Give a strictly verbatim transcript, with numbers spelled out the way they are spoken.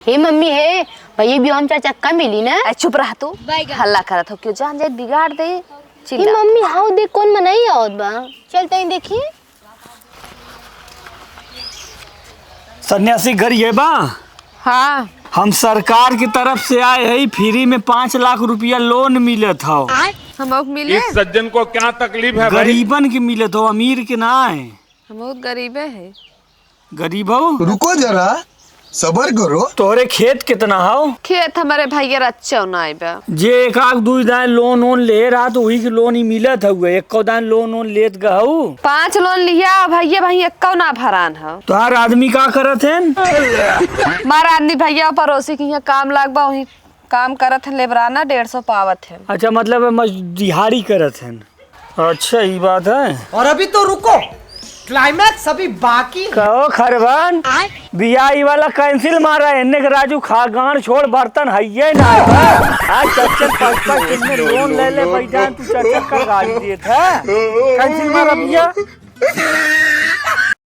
ए मम्मी, हे भैया भी हम चार चक्का मिली ना। ए, चुप रह तू। बैगन। हल्ला करत हो, क्यों जान जाए बिगाड़ दे। ए चिल्ला। मम्मी, हाउ देख कौन मनई आवत बा। चल तई देखी। सन्यासी घर ये बा? हाँ। हम सरकार की तरफ से आए हई, फ्री में पाँच लाख रुपया लोन मिलत हौ। हमहू के मिले? इस सज्जन को क्या तकलीफ है भाई? गरीबन के मिलत हौ, अमीर के ना है। हमहू तो गरीबे है। गरीब हौ? रुको जरा, सबर करो। तोहरे खेत कितना हौ? खेत हमरे भैया रच्चौ नाई बा। जे एक आध दुई दाएं लोन वोन ले रहा तो वही के लोन ही मिलत हउए, एको दाएं लोन वोन लेत गहू? पाँच लोन लिया भैया, भाई एको ना भरान हौ। तोहार आदमी का करत हैं? हमार आदमी भैया पड़ोसी के यहाँ काम लाग बा, वही काम करत हैं, लेबराना डेढ़ सौ पावत हैं। अच्छा, मतलब मज-, दिहाड़ी करत हैं। अच्छा, ई बात है। और अभी तो रुको, climax अभी बाकी है। कहो खरबन, आय? बियाह ई वाला cancel मारा, एन्ने के राजू खा गांड छोड़, बर्तन हइये ना है। आज चार चार पाँच पाँच दिन में लोन ले ले बैठा है, तू चार चक्का गाड़ी देत है। Cancel मारा बियाह।